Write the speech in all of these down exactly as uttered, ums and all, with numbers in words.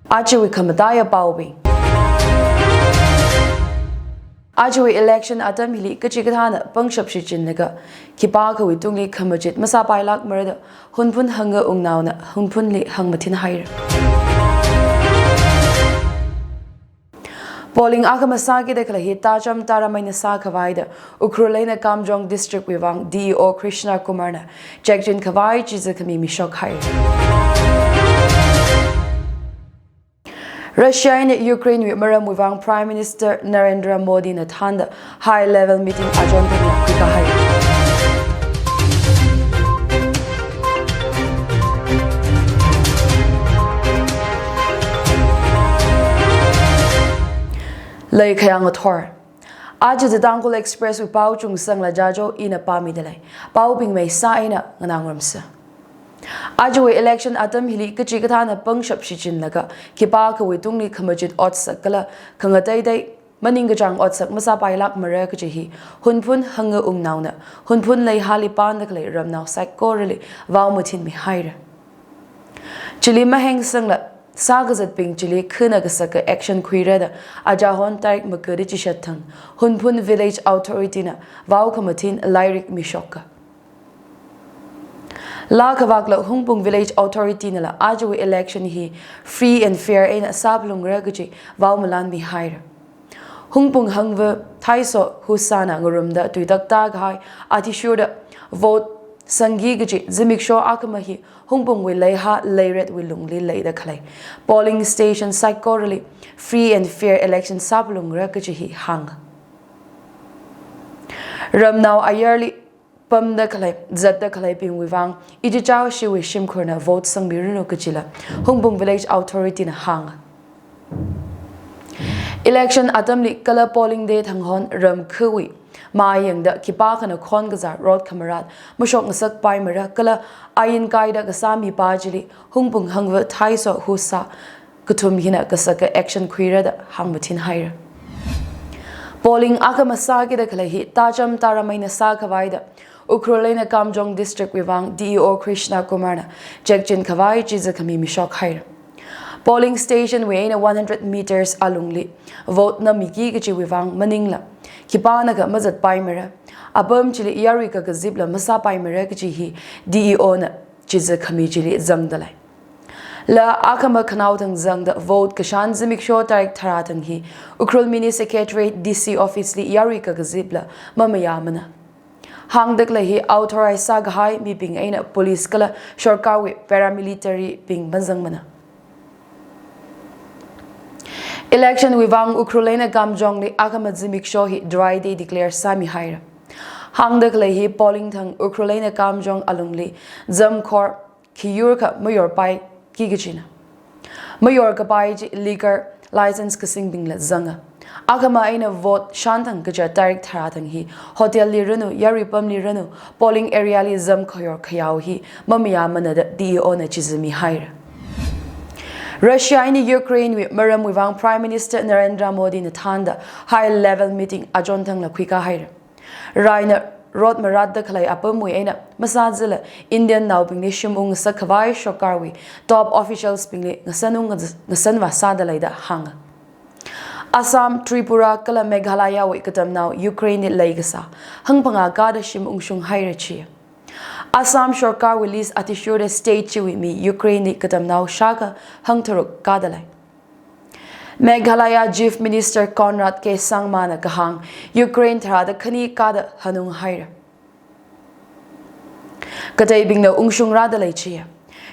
Ajawui khamataiya paobing. Ajawui election atam hili kachikathāna pangshap shichinlaga, khipākhawui tungli khamachit masāpailākmara da Hunphun hanga wungnaona Hunphunli hāngmathin haira. Polling akhama sākida khalei hi tācham tāram eina sākhavai da Ukhrul eina Kamjong district wui vang D E O Krishna Kumar na chekchin khavai chiza khami mishok haira. Russia eina Ukraine wui maramwui vang Prime Minister Narendra Modi na thānda high level meeting ajon thangla khuikahai. Lei khayang athor. Aja The Tangkhul Express wui pao chungsangla jajo ina pāmida lei. Paobing meisā eina nganāngarumsa. Ajawui election atam hili kachikathāna pangshap shichinlaga, khipākhawui tungli khamachit otsak kala khangateitei maningkachāng otsak masāpailākmara kaji hi Hunphun hanga wungnaona Hunphun leihāli panda khalei ramnao saikorali vaomathinmi haira. Chili mahengsangla sākazatbing chili khana kasaka action khuira da ajahon tarik makada chishat thang Hunphun Village Authority na vaokhamathin lairik mishoka. Laa khavakla Hungpung Village Authority nala ajawui election hi free and fair eina sāphalungra kaji vaomalanmi haira. Hungpung hangva Thaiso Husa na ngarumda tuitak tākahai athishurda vote sangki kaji zimiksho akhama hi Hungpungwui leihā leiretwui lungli leida khalei polling station saikorali free and fair election sāphalungra kaji hi hānga. Ramnao ayarli pamda khalei, zatda khaleibingwui vang ichichao shiwui shimkhurna vote sangmiranu kajila Hungpung Village Authority na hānga. Election atamli kala polling day thanghon ramkhawui mayangda khipākhana khonkazā rot khamarat mashok ngasakpaimara kala ain kaida kasā mipā chili Hungpung hangva Thaiso Husa kathum hina kasaka action khuira da hāngmathin haira. Polling akhama sākida khalei hi tācham tāram eina sākhavai da Ukhrul eina Kamjong district wui vang D E O Krishna Kumar na chekchin khavai chiza khami mishok haira. Polling station wui eina one hundred meters alungli vote namiki kajiwui vang maningla khipānakha mazatpaimara, apam chili yarui kakazipla masāpaimara kaji hi D E O na chiza khami chili zangda lei. Laa akhama khanao thang zangda vote kashan zimiksho tarik tharā thang hi Ukhrul Mini Secretariat D C office li yarui kakazipla mamayāmana. Hāngda khalei hi authorize sākahai mibing eina police kala sorkarwui paramilitary bing mazangmana. Election wui vang Ukhrul eina Kamjong li akhama zimiksho hi dry day declare sāmi haira. Hāngda khalei hi polling thang Ukhrul eina Kamjong alungli zamkhor khiyur kha mayorpaiki kajina. Mayorkapai chi liquor license kasingbingla zanga. Akhama eina vote shanthang kaja tarik tharā thang hi hotel li ranu, yarui pamli ranu, polling area li zam khayor khayao hi mamayāmana da D E O na chizami haira. Russia eina Ukraine wui maramwui vang Prime Minister Narendra Modi na thānda high level meeting ajon thangla khuikahaira. Raina rot maratda khalei apamwui eina masāzila Indian naobingli shim ung ngasakkhavai sorkarwui top officials bingli ngasan ung ngas-, ngasanvā sāda lei da hānga. Assam, Tripura kala Meghalaya wui katamnao Ukraine li leikasā hangphangā kāda shim ungshung haira chi. Assam sorkarwui list athishurda state chiwui mi Ukraine li katamnao shākha hangtharuk kāda lei. Meghalaya Chief Minister Conrad K Sangma na kahāng Ukraine tharāda khani kāda hanung haira. Kateibingna ungshung rāda lei chiya.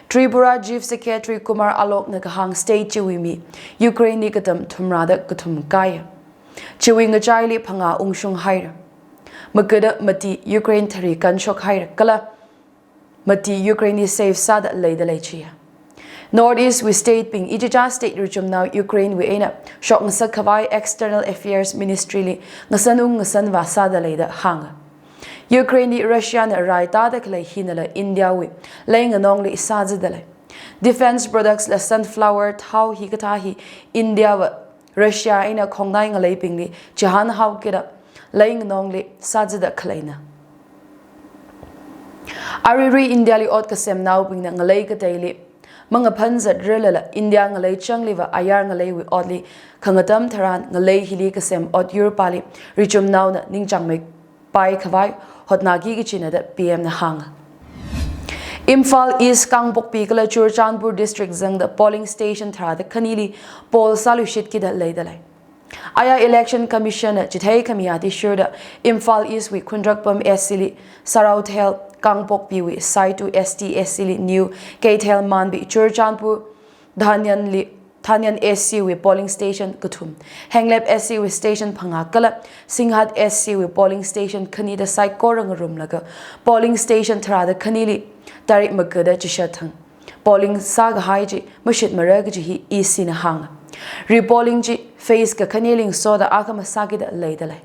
Tripura Chief Secretary Kumar Alok na kahāng state chiwui mi Ukraine li katam thumrāda kathum kāya. Chiwui ngachaili phangā ungshung haira. Makada mati Ukraine thari kanshok haira kala mati Ukraine li safe sāda leida lei chiya. North East wui state bing ichicha state ruchumnao Ukraine wui eina shok ngasakkhavai External Affairs Ministry li ngasan ung ngasanvā sāda lei da hānga. Ukraine li Russia na rai tāda khalei hinala India wui leinganongli sāzida lei. Defense products la sunflower thao hikathā hi India va Russia eina khongnai ngaleibingli chihān haokida leinganongli sāzida khaleina. Aruirui India li ot kasemnaobingna ngalei kateili mangaphan zatrarlala India ngalei changliva ayar ngaleiwui otli khangatam tharan ngalei hili kasem otyur pali richumnaona ningchāngmei pai khavai hotnāki kachina da P M na hānga. Imphal East, Kangpokpi kala Churachandpur district zangda polling station tharāda khanili poll sāluishitkida leida lei. Aya Election Commission na chithei khami athishurda Imphal East wui Khundrakpam S C li Saraothel, Kangpokpi wui Saitu S T S C li New Keithelmanbi, Manbi, Churachandpur Thanyan li Thanyan S C wui polling station kathum, Henglep S C wui station phangā kala Singhat S C wui polling station khani da saikora ngarumlaga polling station tharāda khanili tarik makada chishat thang polling sākahai chi mashitmara kaji hi E C na hānga. Repolling chi phase kakhane lingsoda akhama sākida leida lei.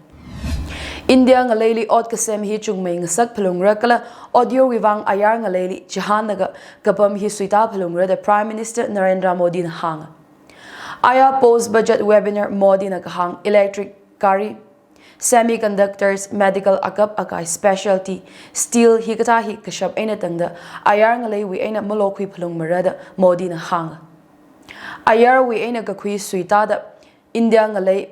India ngaleili ot kasem hi chungmei ngasak phalungra kala otyurwui vang ayar ngaleili chihānlaga kapam hi suita phalungra da Prime Minister Narendra Modi na hānga. Aya post budget webinar Modi na kahāng electric gari, semiconductors, medical akap akai, specialty steel hikathā hi kashap eina tangda ayar ngaleiwui eina malokhui phalungmara da Modi na hānga. Ayarwui eina kakhui suitada India ngalei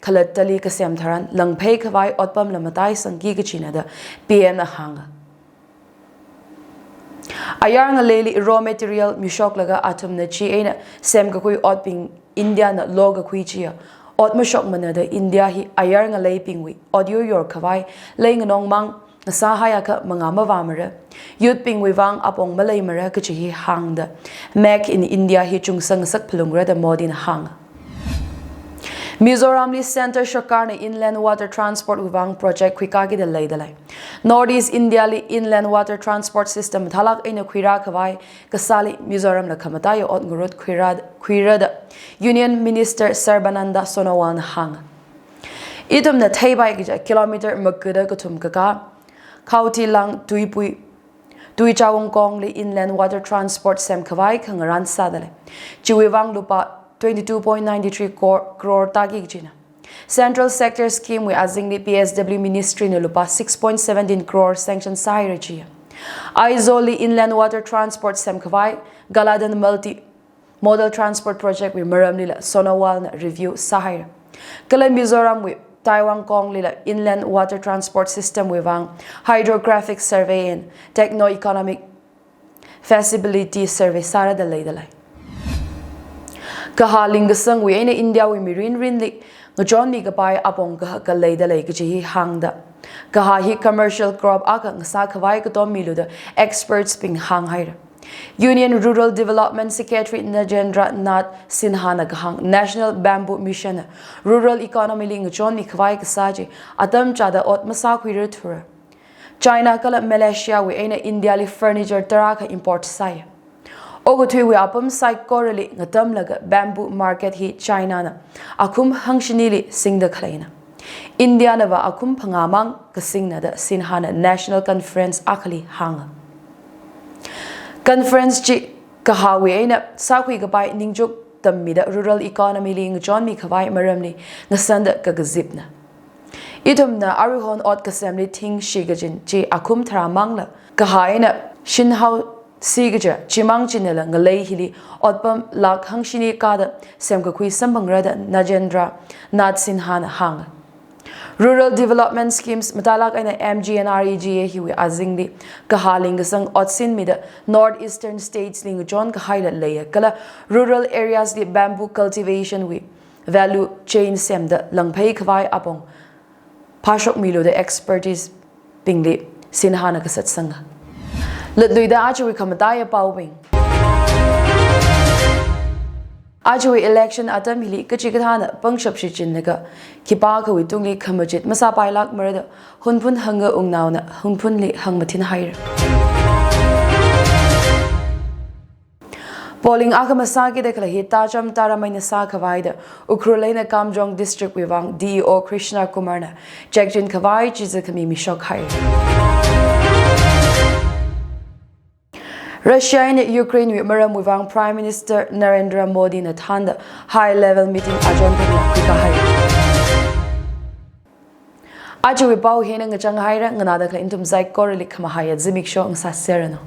khalattali kasem tharan langphei khavai otpamla mataisangki kachina da P M na hānga. Ayar ngaleili raw material mishoklaga athumna chi eina semkakhui otbing India na lokakhui chiya ot mashokmana da India hi ayar ngaleibingwui otyur yor khavai leinganong mang ngasāhaiakha mangā mavāmara, youth bingwui vang apong maleimara kaji hi hāngda Make in India hi chungsang ngasak phalungra da Modi na hānga. Mizoramli Centre Sarkarna Inland Water Transport wui vang project khuikākida leida lei. North East India li Inland Water Transport System mathālāk eina khuirā khavai kasāli Mizoramla khamataiya ot ngarut khuirā, khuira da Union Minister Sarbananda Sonowal na hānga. Ithumna theipai kaja kilometer makada kathum kakā, Khawthilang Tuipui, Tuichawangkongli Inland Water Transport semkhavai khangarān sāda lei. Chiwui vang lupā twenty-two point nine three crore, crore tāki kachina. Central Sector Scheme wui azingli P S W Ministry na lupā six point seventeen crore sanction sāhaira chiya. Aizawl li Inland Water Transport semkhavai Galadan Multi Modal Transport Project wui maramlila Sonowal na review sāhaira. Kala Mizoram wui Taiwangkong lila Inland Water Transport System wui vang Hydrographic Survey and Techno-Economic Feasibility Survey sāra da leida lei. Kaha lingkasangwui eina India wui mirin rinli ngachonmi kapai apong kahaka leida lei kaji hi hāngda. Kaha hi commercial crop akha ngasā khavai katom milu da experts bing hānghaira. Union Rural Development Secretary Nagendra Nath Sinha na kahāng National Bamboo Mission na rural economy li ngachonmi khavai kasā chi atam chāda ot masākhuira thura. China kala Malaysia wui eina India li furniture tarākha import sāya. Okathuiwui apam saikorali ngatamlaga bamboo market hi China na akhum hangshinili singda khaleina. India nava akhum phangā mang kasingna da Sinha na National Conference akhali hānga. Conference chi kahawui eina sākhui kapai ningchuk tammida rural economy li ngachonmi khavai maramli ngasanda kakazipna. Ithumna aruihon ot kasemli thingshi kajin chi akhum tharā mangla kaha eina shinhao si kaja chimang chinala ngalei hili otpam lakh hangshini kada semkakhui samphangra da Nagendra Nath Sinha na hānga. Rural development schemes mathālāk eina M G N R E G A hiwui azingli kaha lingkasang otsin mida North Eastern States li ngachon kahaila leiya kala rural areas li bamboo cultivation wui value chain semda langphei khavai apong phāshokmilu da expertise bingli Sinha na kasatsanga. Latluida ajawui khamataiya paobing. Ajawui election atam hili kachikathāna pangshap shichinlaga khipākhawui tungli khamachit masāpailākmara da Hunphun hanga wungnaona Hunphunli hangmathin haira. Polling akha masākida khalei hi tācham tāram eina sākhavai da Ukhrul eina Kamjong District wui vang D E O Krishna Kumar na chekchin khavai chiza khami mishok hai. Russia eina Ukraine wui maramwui vang Prime Minister Narendra Modi na thānda high level meeting ajon thangla khuikā hai. Ajawui pao hina ngachang haira, nganāda khalei nathum saikorali khamahaiya zimiksho ngasāserranu.